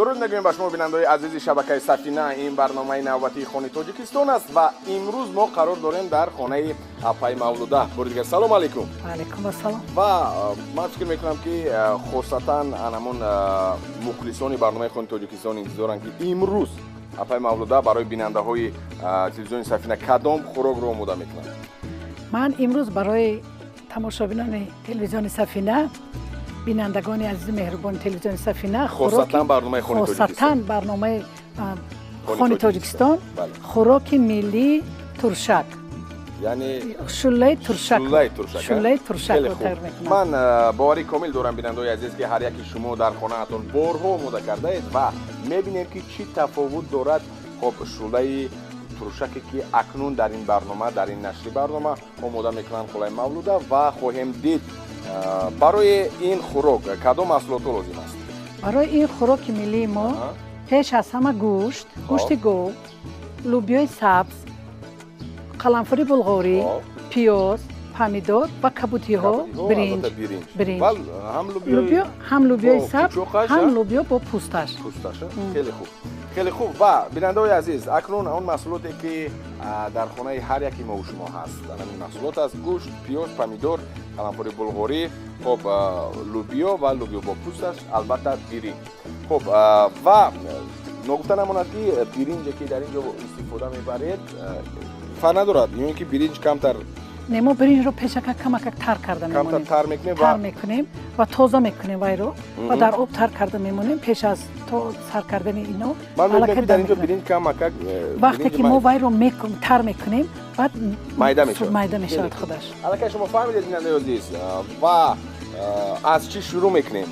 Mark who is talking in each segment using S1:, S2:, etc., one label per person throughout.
S1: Дуруд мегӯем ба шумо, бинандаҳои азизи шабакаи Сафина. Ин барномаи навбатии Хони Тоҷикистон аст ва имрӯз мо қарор дорем дар хонаи апаи Мавлуда. Бори дигар салом алейкум.
S2: Алейкум ассалом.
S1: Ва ман фикр мекунам, ки хосатан анамон мухлисони барномаи Хони Тоҷикистон интизоранд, ки имрӯз апаи Мавлуда барои бинандаҳои телевизиони Сафина кадом хӯрокро омода мекунад.
S2: Ман имрӯз барои тамошобинони телевизиони Сафина, бинандагони азизу меҳрубони телевизиони Сафина,
S1: хосатан барномаи Хони
S2: хосатан барномаи Хони Тоҷикистон, хӯроки миллии туршак,
S1: яъне
S2: шӯллаи туршак.
S1: Шӯллаи
S2: туршакро тайёр мекунам.
S1: Ман боварӣ комил дорам, бинандаҳои азиз, ки ҳар яки шумо дар хонаатон борҳо омода кардаед ва мебинем, ки чӣ тафовут дорад хоб шӯллаи туршаке, ки акнун дар ин барнома, дар ин нашри барнома омода мекунанд холаи Мавлуда. Ва хоҳем дид, барои ин хӯрок кадом маҳсулотҳо лозим аст.
S2: Барои ин хӯроки миллии мо пеш аз ҳама гӯшт, гӯшти гов, лӯбиёи сабз, қаламфури булғорӣ, пиёз, помидор ва кабутиҳо, биринҷ. Ҳам лӯбиёи сабз, ҳам лӯбиё бо пӯсташ.
S1: Хеле хуб, хеле хуб. Ва бинандаҳои азиз, акнун он маҳсулоте, ки дар хонаи ҳар яки мову шумо ҳаст, ҳамин маҳсулот аст: гӯшт, пиёз, помидор, қаламфури булғорӣ, хоб, лӯбиё ва лӯбиё бо пӯсташ, албатта биринҷ. Хоб, ва ногуфта намонад, ки биринҷе, ки дар ин ҷо истифода мебаред, фарқ надорад ё ин ки биринҷ камтар?
S2: Не, мо биринҷро пешака камакак тар карда
S1: мемонем. Тар мекунем.
S2: Тар мекунем ва тоза мекунем вайро ва дар об тар карда мемонем пеш аз то сар кардани ино.
S1: Ман мебинам, ки дар ин ҷо биринҷ камакак
S2: вақте ки мо вайро тар мекунем, баъд
S1: майда мешавад.
S2: Майда мешавад худаш.
S1: Аллакай шумо фаҳмидед, бинандаи азиз. Ва аз чӣ шурӯъ мекунем?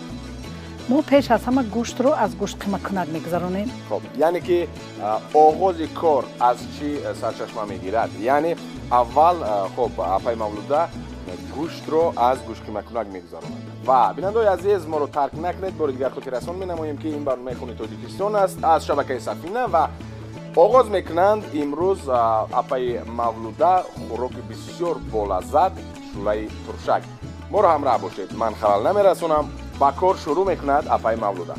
S2: Мо пеш аз ҳама гӯштро аз гӯштқимакунак мегузаронем.
S1: Хоб, яъне ки оғози кор аз чӣ сарчашма мегирад? Яъне аввал, хоб, апаи Мавлуда гӯштро аз гӯштқимакунак мегузаронад. Ва бинандаои азиз, моро тарк накунед. Бори дигар хотиррасон менамоем, ки ин барномаи Хони Тоҷикистон аст аз шабакаи Сафина ва оғоз мекунанд имрӯз апаи Мавлуда хӯроки бисёр болаззат, шӯлаи туршак. Моро ҳамроҳ бошед, ман халал намерасонам. Ба кор шурӯъ мекунад апаи Мавлуда.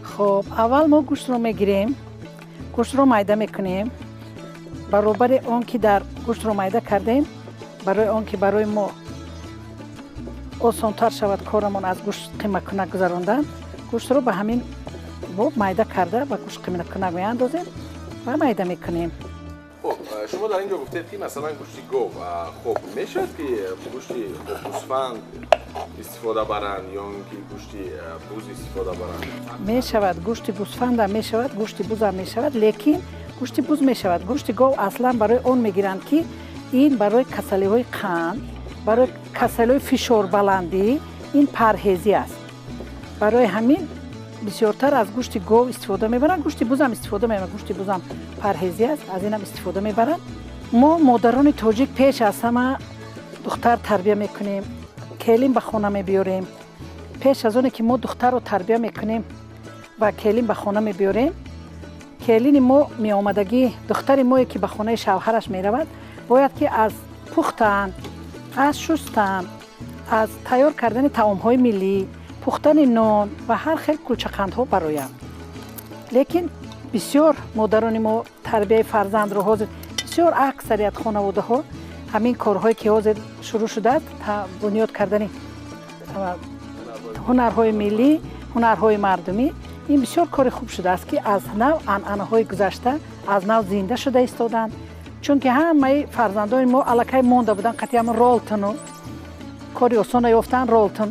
S2: Хоб, аввал мо гӯштро мегирем, гӯштро майда мекунем. Баробари он ки дар гӯштро майда кардем, барои он ки барои мо осонтар шавад корамон аз гӯшт қимакунак гузарондан, гӯштро ба ҳамин боб майда карда ба гӯшт қимакунак меандозем ва майда мекунем.
S1: Хуб, шумо дар ин ҷо гуфтед, ки масалан гӯшти гов. Хуб, мешавад, ки гӯшти гӯсфанд истифода баранд ё ин ки гӯшти буз истифода баранд?
S2: Мешавад, гӯшти гӯсфандам мешавад, гӯшти бузам мешавад, лекин гӯшти буз мешавад. Гӯшти гов аслан барои он мегиранд, ки ин барои касалиҳои қанд, барои касалиҳои фишорбаландӣ ин парҳезӣ аст. Барои ҳамин бисёртар аз гӯшти гов истифода мебаранд. Гӯшти бузам истифода мебаранд, гӯшти бузам парҳезӣ аст, аз инам истифода мебаранд. Мо, модарони тоҷик, пеш аз ҳама духтар тарбия мекунем, келин ба хона мебиёрем. Пеш аз оне ки мо духтарро тарбия мекунем ва келин ба хона мебиёрем, келини мо меомадагӣ, духтари мое, ки ба хонаи шавҳараш меравад, бояд ки аз пухтан, аз шустан, аз тайёр кардани таомҳои миллӣ, пухтани нон ва ҳар хел кулчақандҳо бароянд. Лекин бисёр модарони мо тарбияи фарзандро ҳозир бисёр аксарият хонаводаҳо ҳамин корҳое, ки ҳозир шурӯъ шудааст, бунёд кардани ҳунарҳои миллӣ, ҳунарҳои мардумӣ, ин бисёр кори хуб шудааст, ки аз нав анъанаҳои гузашта аз нав зинда шуда истоданд, чунки ҳамаи фарзандони мо аллакай монда буданд қатъи ҳамон ролтону кори осона ёфтан, ролтон,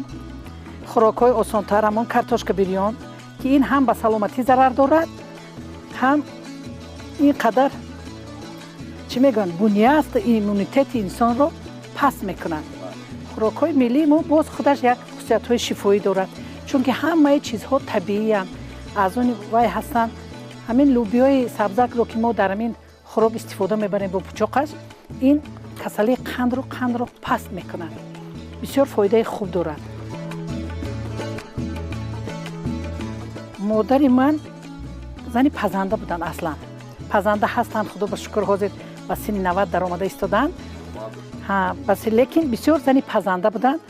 S2: хӯрокҳои осонтар, ҳамон картошка бирён, ки ин ҳам ба саломатӣ зарар дорад, ҳам ин қадар, чӣ мегӯянд, буния аст, иммунитети инсонро паст мекунад. Хӯрокҳои миллии мо боз худаш як хусусиятҳои шифоӣ дорад, чунки ҳамаи чизҳо табииянд, аз они вай ҳастанд. Ҳамин лӯбиёи сабзакро, ки мо дар ҳамин хӯрок истифода мебарем бо пучоқаш, ин касалии қандро паст мекунад, бисёр фоидаи хуб дорад. Модари ман зани пазанда буданд, аслан пазанда ҳастанд, худо ба шукр, ҳозир ба синни 90 даромада истоданд, лекин бисёр зани пазанда буданд.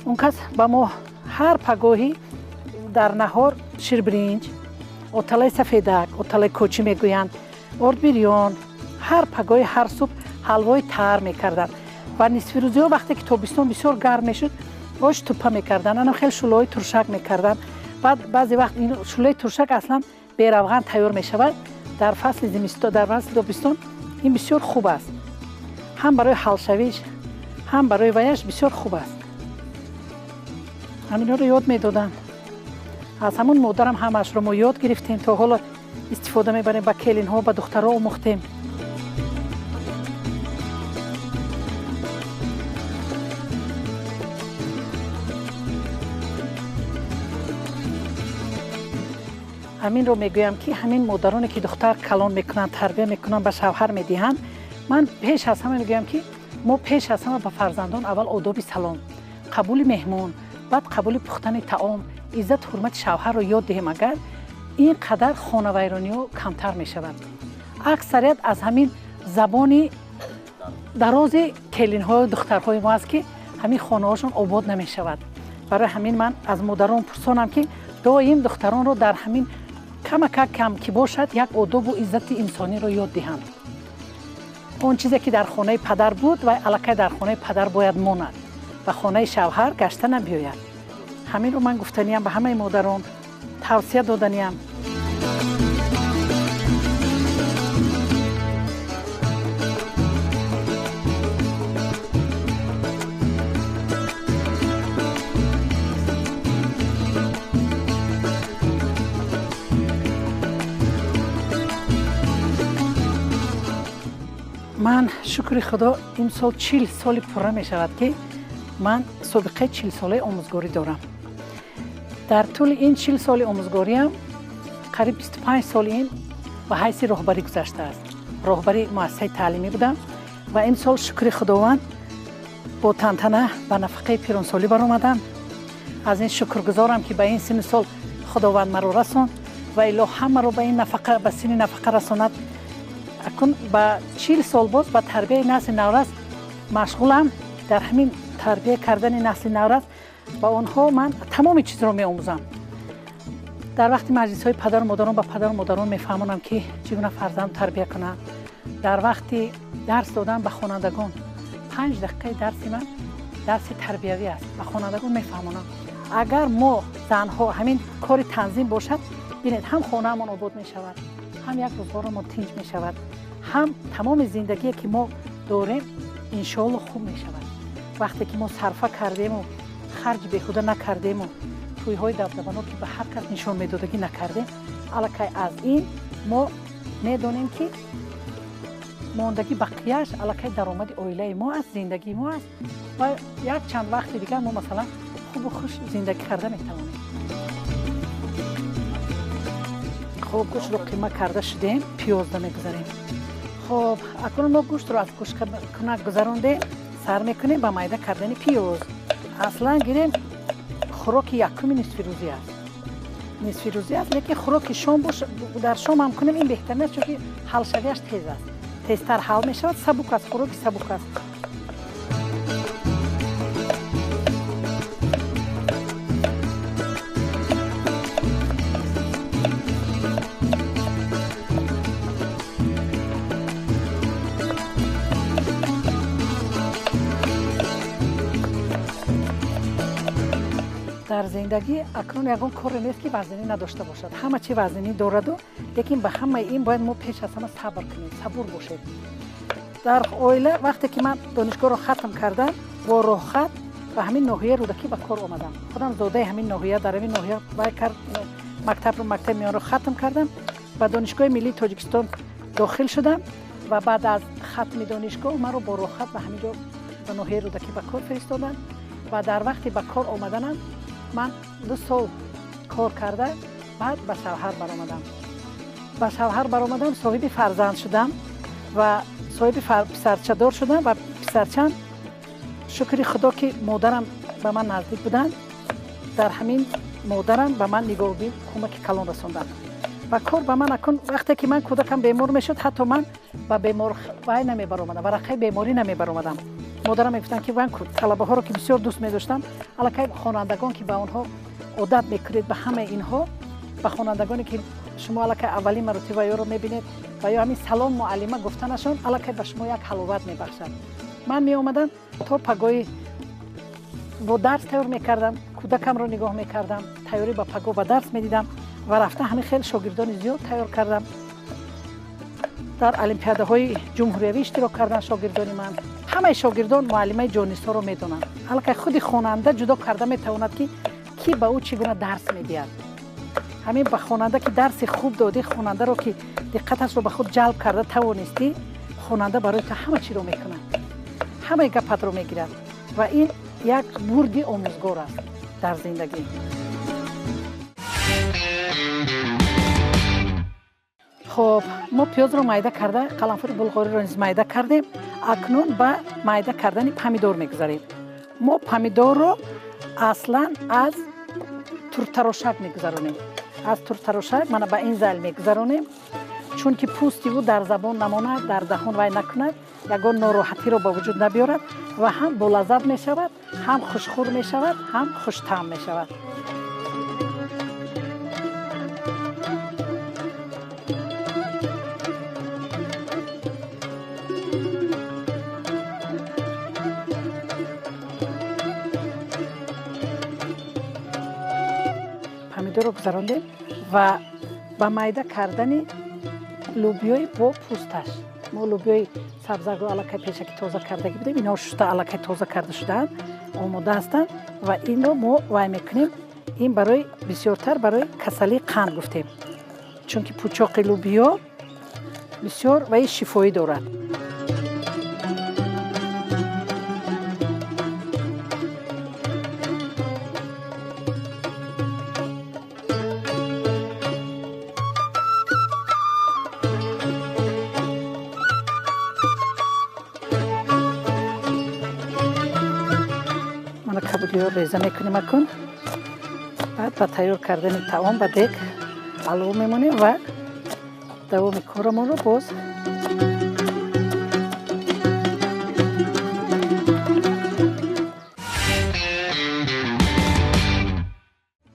S2: Он кас ба мо ҳар пагоҳӣ Дар наҳор ширбиринҷ, оталаи сафедак, оталаи кочӣ мегӯянд, ордбирён, ҳар пагоҳи ҳар субҳ ҳалвои тар мекарданд. Ва нисфирӯзиҳо вақте ки тобистон бисёр гарм мешуд, ош туппа мекарданд, анам хеле шӯлаҳои туршак мекарданд. Баъд баъзе вақт шӯлаи туршак аслан беравған тайёр мешавад. Дар фасли зимистон, дар фасли тобистон ин бисёр хуб аст. Ҳам барои ҳалшавиш, ҳам барои ваяш бисёр хуб аст. Ҳаминҳоро ёд медоданд. Аз ҳамон модарам ҳамаашро мо ёд гирифтем, то ҳоло истифода мебарем, ба келинҳо, ба духтарҳо омӯхтем. Ҳаминро мегӯям ки ҳамин модароне ки духтар калон мекунанд, тарбия мекунанд, ба шавҳар медиҳанд, ман пеш аз ҳама мегӯям ки мо пеш аз ҳама ба фарзандон аввал одоби салом, қабули меҳмон, баъд қабули пухтани таом, иззату ҳурмати шавҳарро ёд диҳем. Агар ин қадар хонавайрониҳо камтар мешавад. Аксарият аз ҳамин забони дарози келинҳою духтарҳои мо аст ки ҳамин хонаҳошон обод намешавад. Барои ҳамин ман аз модарон пурсонам ки доим духтаронро дар ҳамин камакак кам ки бошад як одобу иззати инсониро ёд диҳанд. Он чизе ки дар хонаи падар буд ва аллакай дар хонаи падар бояд монад, ба хонаи шавҳар гашта набиёяд. Ҳаминро ман гуфтаниям ба ҳамаи модарон, тавсия доданиям. Ман шукри худо имсол 40 соли пурра мешавад ки ман собиқаи 40 солаи омӯзгорӣ дорам. Дар тӯли ин 40 соли омӯзгориам қариб 25 соли ин ба ҳайси роҳбарӣ гузаштааст. Роҳбари муассисаи таълимӣ будам ва имсол шукри худованд бо тантана ба нафақаи пиронсолӣ баромадам. Аз ин шукргузорам ки ба ин синни сол худованд маро расонд ва илоҳ ҳамаро ба ин нафақа, ба синни нафақа расонад. Акун ба 40 сол боз ба тарбияи насли наврас машғулам. Дар ҳамин тарбия кардани насли наврас ба онҳо ман тамоми чизро меомӯзам. Дар вақти маҷлисҳои падару модарон ба падару модарон мефаҳмонам ки чӣ гуна фарзанд тарбия кунанд. Дар вақти дарс додан ба хонандагон 5 дақиқаи дарси ман дарси тарбиявӣ аст. Ба хонандагон мефаҳмонам. Агар мо занҳо ҳамин кори танзим бошад, бинед ҳам хонаамон обод мешавад, ҳам як рӯзгорамон тинҷ мешавад, ҳам тамоми зиндагие ки мо дорем иншоалло хуб мешавад. Вақте ки мо сарфа кардему, харҷи беҳуда накардему, тӯйҳои дабдабано ки ба ҳар кас нишон медодагӣ накардем, аллакай аз ин мо медонем ки мондагӣ бақияш аллакай даромади оилаи мо аст, зиндагии мо аст ва як чанд вақти дигар мо масалан хубу хуш зиндагӣ карда метавонем. Хоб, гӯштро қима карда шудем, пиёзда мегузарем. Хоб, акнун мо гӯштро аз гӯшткунак гузарондем, сар мекунем ба майда кардани пиёз. Аслан гирем хӯроки якуми нисфирӯзӣ аст. Нисфирӯзӣ аст, лекин хӯроки шом бош, дар шом ҳам кунем ин беҳтар нест, чунки ҳалшавиаш тез аст. Тезтар ҳал мешавад, сабук аст, хӯроки сабук аст. Дар зиндагӣ акнун ягон коре нест ки вазнинӣ надошта бошад. Ҳама чи вазнинӣ дораду, лекин ба ҳамаи ин бояд мо пеш аз ҳама сабр кунем, сабур бошем. Дар оила вақте ки ман донишгоҳро хатм кардам, бо роҳхат ба ҳамин ноҳияи Рӯдакӣ ба кор омадам. Худам зодаи ҳамин ноҳия, дар ҳамин ноҳия вай кард, мактабро, мактаби миёнро хатм кардам, ба Донишгоҳи миллии Тоҷикистон дохил шудам ва баъд аз хатми донишгоҳ маро бо роҳхат ба ҳамин ҷо ба ноҳияи Рӯдакӣ ба кор фиристоданд ва дар вақти ба кор омаданам ман 2 сол кор карда баъд ба шавҳар баромадам. Ба шавҳар баромадам, соҳиби фарзанд шудам ва соҳиби писарчадор шудам ва писарчам, шукри худо ки модарам ба ман наздик буданд, дар ҳамин модарам ба ман нигоҳубин кӯмаки калон расонданд. Ва кор ба ман акун вақте ки ман кӯдакам бемор мешуд, ҳатто ман ба бемор вай намебаромадам, варақаи беморӣ намебаромадам. Модарам мегуфтанд ки ман талабаҳоро ки бисёр дӯст медоштам, аллакай хонандагон ки ба онҳо Одат мекунед ба ҳамаи инҳо, ба хонандагоне ки шумо аллакай аввалин маротиба ёро мебинед ва ё ҳамин салом муаллима гуфтанашон аллакай ба шумо як ҳаловат мебахшад. Ман меомадам то пагоҳи бо дарс тайёр мекардам, кӯдакамро нигоҳ мекардам, тайёрӣ ба пагоҳ ба дарс медидам ва рафта ҳамин хел шогирдони зиёд тайёр кардам. Дар олимпиадаҳои ҷумҳуриявӣ иштирок кардан шогирдони ман. Ҳамаи шогирдон муаллимаи ҷоннисоро медонанд. Аллакай худи хонанда ҷудо карда метавонад, ки кӣ ба ӯ чӣ гуна дарс медиҳад. Ҳамин ба хонанда ки дарси хуб додӣ, хонандаро ки диққаташро ба худ ҷалб карда тавонистӣ, хонанда барои ту ҳама чиро мекунад, ҳамаи гапатро мегирад ва ин як бурди омӯзгор аст дар зиндагӣ. Хоб, мо пиёзро майда карда, қаламфури булғориро низ майда кардем. Акнун ба майда кардани помидор мегузарем. Мо помидорро аслан аз туртарошак мегузаронем. Аз туртарошак мана ба ин зайл мегузаронем, чунки пӯсти ӯ дар забон намонад, дар даҳон вай накунад, ягон нороҳатиро ба вуҷуд набиёрад ва ҳам болаззат мешавад, ҳам хушхӯр мешавад, ҳам хуштаъм мешавад. Помидорро гузарондем ва ба майда кардани лӯбиёи бо пӯсташ. Мо лӯбиёи сабзакро аллакай пешакӣ тоза кардагӣ будем, инҳо шуста аллакай тоза карда шудаанд, омода ҳастанд ва инро мо вай мекунем. Ин барои бисёртар барои касалии қанд гуфтем, чунки пӯчоқи лӯбиё бисёр ваи шифоӣ дорад. Кабудиҳо реза мекунем акун. Баъд ба тайёр кардани таом ба дег алова мемонем ва давоми корамонро боз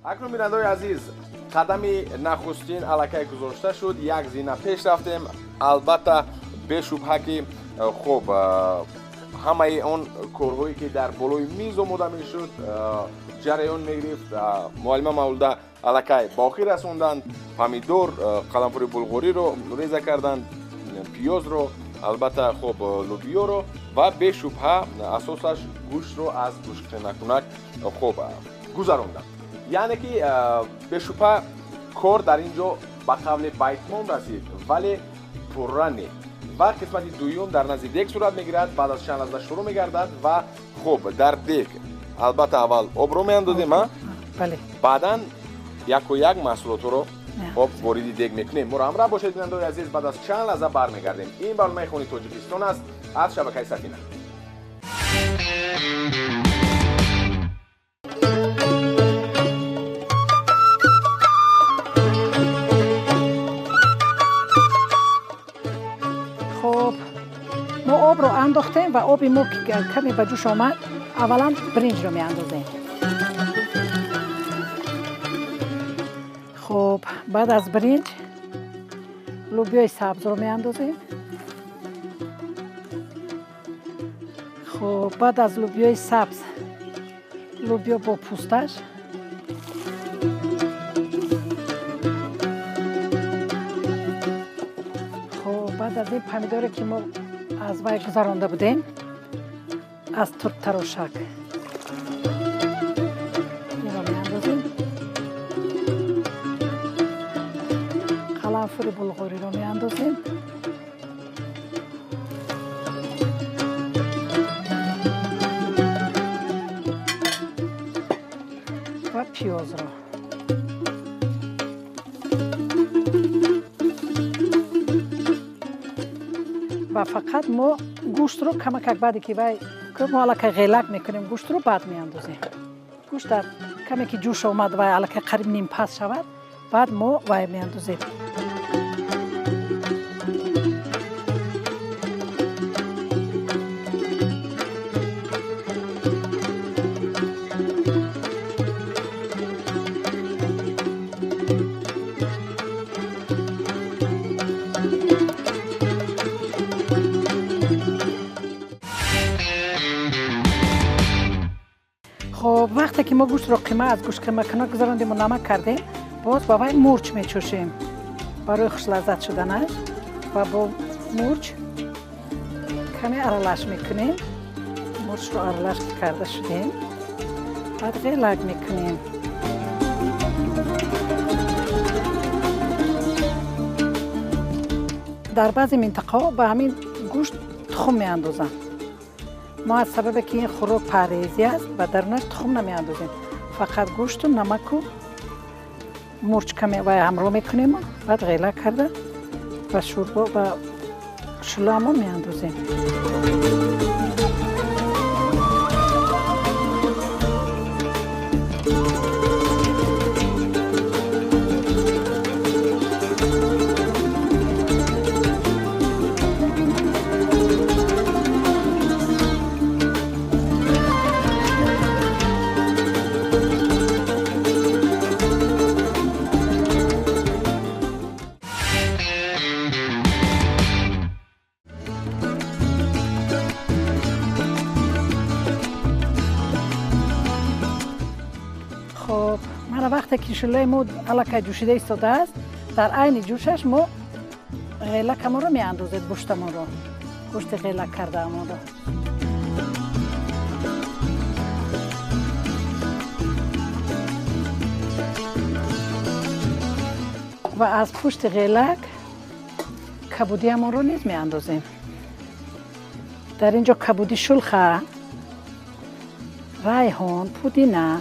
S1: Акнун, бинандаои азиз, қадами нахустин аллакай гузошта шуд, як зина пеш рафтем. Албатта, бешубҳа ки хуб, ҳамаи он корҳое ки дар болои миз омода мешуд, ҷараён мегирифт. Муаллима Мавлуда аллакай ба охир расонданд, помидор, қаламфури булғориро реза карданд, пиёзро, албатта хуб, лӯбиёро ва бешубҳа асосаш гӯштро аз гӯштқимакунак хуб гузаронданд. Яъне ки бешубҳа кор дар ин ҷо ба қавли ба итмом расид, вале пурра не. Ва қисмати дуюм дар назди дег сурат мегирад, баъд аз чанд лаҳза шурӯъ мегардад ва хуб, дар дег албатта аввал обро меандозем, баъдан яку як маҳсулотҳоро хоб вориди дег мекунем. Моро ҳамроҳ бошед, бинандаои азиз, баъд аз чанд лаҳза бармегардем. Ин барномаи Хони Тоҷикистон аст аз шабакаи Сафина.
S2: Обро андохтем ва оби мо каме ба ҷӯш омад, аввалан биринҷро меандозем. Хуб, баъд аз биринҷ лӯбиёи сабзро меандозем. Хуб, баъд аз лӯбиёи сабз лӯбиё бо пӯсташ. Хуб, баъд аз ин помидоре ки мо аз вай гузаронда будем, аз турттарошак инро меандозем. Қаламфури булғориро меандозем. Ва пиёзро. Ва фақат мо гӯштро камакак баъде ки вай мо аллакай ғелак мекунем, гӯштро баъд меандозем. Гӯшт дар каме ки ҷӯш омад вай аллакай қариб нимпаз шавад, баъд мо вай меандозем. Вақте ки мо гӯштро қима аз гӯштқимакунак гузарондему намак кардем, боз ба вай мурч мечошем барои хушлаззат шуданаш ва бо мурч каме аралаш мекунем. Мурчро аралаш карда шудем, баъд ғелак мекунем. Дар баъзе минтақаҳо ба ҳамин гӯшт тухм меандозанд. Мо аз сабабе ки ин хӯрок парҳезӣ аст, ба дарунаш тухм намеандозем, фақат гӯшту намаку мурч каме вай ҳамроҳ мекунему баъд ғелак карда ба шӯрбо ба шӯлоамо меандозем. Мана вақте ки шӯлаи мо аллакай ҷӯшида истодааст, дар айни ҷӯшаш мо ғелакамонро меандозем, гӯштамонро, гӯшти ғелак кардаамонро. Ва аз пушти ғелак кабудиамонро низ меандозем. Дар ин ҷо кабуди шулха, райҳон, пудина.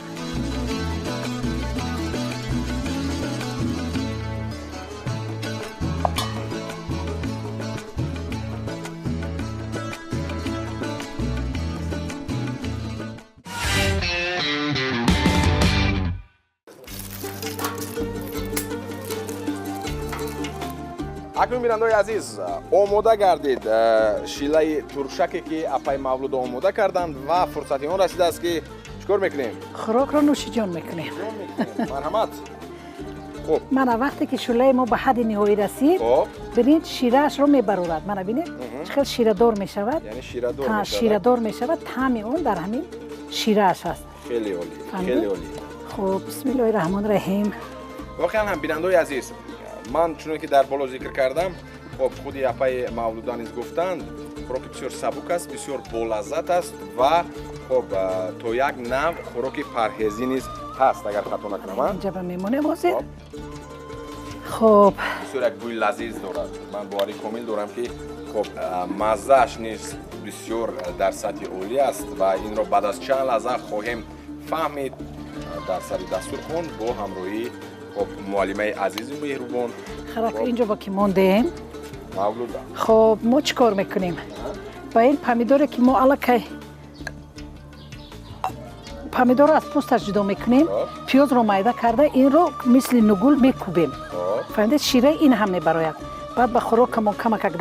S1: Акнун бинандаои азиз, омода гардид шилаи туршаке ки апаи Мавлуда омода карданд ва фурсати он расидааст ки чӣ кор мекунем?
S2: Хӯрокро нӯшиҷон мекунем.
S1: Марҳамат. Хуб.
S2: Мана вақте ки шӯлаи мо ба ҳадди ниҳоӣ расид, бинед шираашро мебарорад. Мана бинед чӣ хел ширадор мешавад.
S1: Яъне ширадор мешавад.
S2: Ширадор мешавад, таъми он дар ҳамин ширааш аст.
S1: Хеле олӣ, хеле олӣ.
S2: Хуб, бисмиллоҳи раҳмони раҳим.
S1: Воқеан ҳам бинандаои азиз, ман чуноне ки дар боло зикр кардам, хоб худи апаи Мавлуда низ гуфтанд, хӯроки бисёр сабук аст, бисёр болаззат аст ва хоб то як нав хӯроки парҳезӣ низ ҳаст, агар хато накунам.
S2: Инҷа ба мемонем ҳозир. Хоб
S1: бисёр як бӯи лазиз дорад. Ман боварӣ комил дорам ки хоб маззааш низ бисёр дар сатҳи олӣ аст ва инро баъд аз чанд лаҳза хоҳем фаҳмид дар сари дастурхон бо ҳамроҳии хоб муаллимаи азизу меҳрубон.
S2: Харака инҷо бо ки мондем?
S1: Мавлуда.
S2: Хоб мо чӣ кор мекунем? Ба ин помидоре ки мо аллакай помидорро аз пӯсташ ҷудо мекунем, пиёзро майда карда инро мисли нугул мекӯбем. Фаҳмидед, шираи ин ҳам мебарояд. Баъд ба хӯрокамон камакак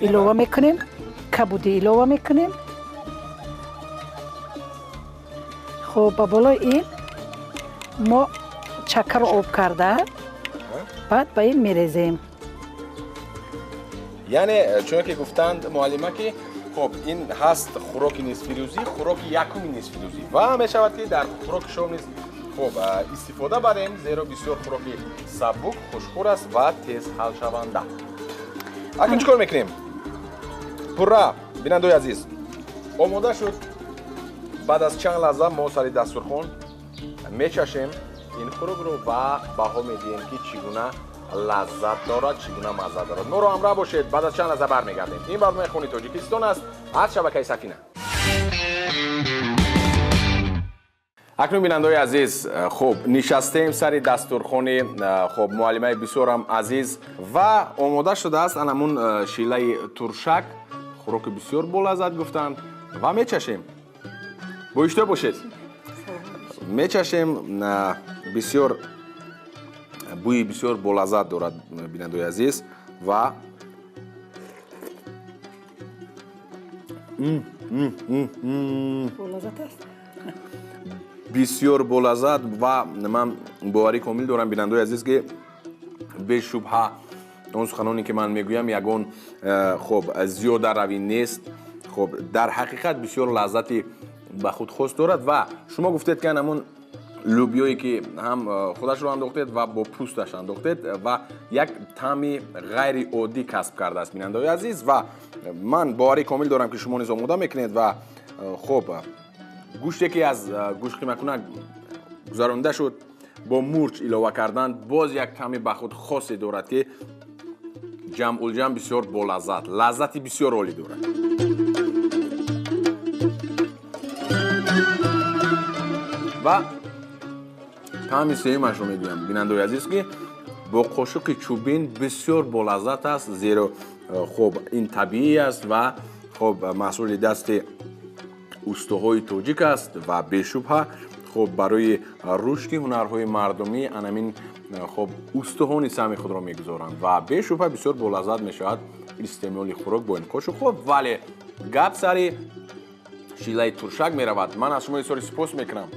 S2: илова мекунем, кабудӣ илова мекунем. Хоб ба болои ин мо чаккаро об карда баъд ба ин мерезем.
S1: Яъне чуноне ки гуфтанд муаллима ки хоб ин ҳаст хӯроки нисфирӯзӣ, хӯроки якуми нисфирӯзӣ ва мешавад ки дар хӯроки шом низ хоб истифода барем, зеро бисёр хӯроки сабук, хушхӯр аст ва тез ҳалшаванда. Акнун чӣ кор мекунем? Пурра бинандаои азиз, омода шуд. Баъд аз чанд лаҳза мо сари дастурхон мечашем ин хӯрокро ва баҳо медиҳем ки чӣ гуна лаззат дорад, чӣ гуна мазза дорад. Моро ҳамроҳ бошед, баъд аз чанд лаҳза бармегардем. Ин барномаи Хони Тоҷикистон аст аз шабакаи Сафина. Акнун бинандаои азиз, хуб нишастем сари дастурхони хуб муаллимаи бисёрам азиз ва омода шудааст анамун шилаи туршак, хӯроки бисёр болаззат гуфтанд ва мечашем. Бо иштиҳо бошед. Мечашем, бисёр бӯи бисёр болаззат дорад бинандаои азиз ва
S2: болаззат аст.
S1: Бисёр болаззат ва ман боварӣ комил дорам бинандаои азиз ки бешубҳа он суханоне ки ман мегӯям ягон хоб зиёдаравӣ нест. Хоб дар ҳақиқат бисёр лаззати ба худ хос дорад ва шумо гуфтед ки ҳамон лӯбиёе ки ҳам худашро андохтед ва бо пӯсташ андохтед ва як таъми ғайриоддӣ касб кардааст, бинандаҳои азиз. Ва ман боварии комил дорам, ки шумо низ омода мекунед. Ва хуб, гӯште ки аз гӯштқимакунак гузаронида шуд, бо мурч илова кардан боз як таъми ба худ хосе дорад, ки ҷамъулҷамъ бисёр болаззат, лаззати бисёр олӣ дорад. Ва таъми сеюмашро мегӯям, бинандаои азиз, ки бо қошуқи чӯбин бисёр болаззат аст, зеро хуб, ин табиӣ аст ва хуб, маҳсули дасти устоҳои тоҷик аст ва бешубҳа хуб, барои рушди ҳунарҳои мардумӣ анамин хуб, устоҳони саҳми худро мегузоранд ва бешубҳа бисёр болаззат мешавад истеъмоли хӯрок бо ин қошуқ. Хуб, вале гап сари шилаи туршак меравад. Ман аз шумо изҳори сипос мекунам.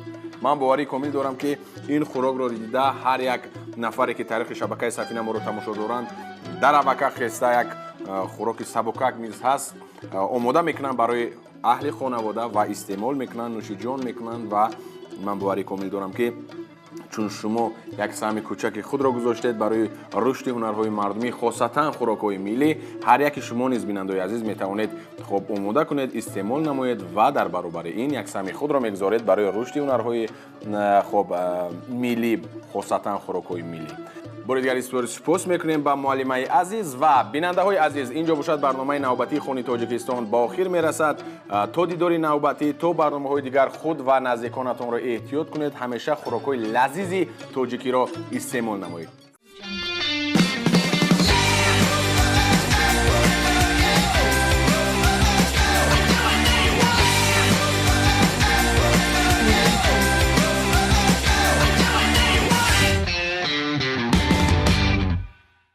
S1: Ман боварии комил дорам, ки ин хӯрокро дида ҳар як нафаре, ки таърихи шабакаи Сафина моро тамошо доранд, дар абака хеста як хӯроки сабукак низ ҳаст, омода мекунанд барои аҳли хонавода ва истеъмол мекунанд, нӯшиҷон мекунанд. Ва ман боварии комил дорам, ки чун шумо як саҳми кӯчаки худро гузоштед барои рушди ҳунарҳои мардумӣ, хосатан хӯрокҳои миллӣ, ҳар яки шумо низ, бинандаои азиз, метавонед хуб, омода кунед, истеъмол намоед ва дар баробари ин як саҳми худро мегузоред барои рушди ҳунарҳои хуб, миллӣ, хосатан хӯрокҳои миллӣ. Бори дигар изҳори сипос мекунем ба муаллимаи азиз. Ва бинандаҳои азиз, инҷо бошад барномаи навбатии Хони Тоҷикистон ба охир мерасад. То дидори навбатӣ, то барномаҳои дигар, худ ва наздиконатонро эҳтиёт кунед, ҳамеша хӯрокҳои лазизи тоҷикиро истеъмол намоед.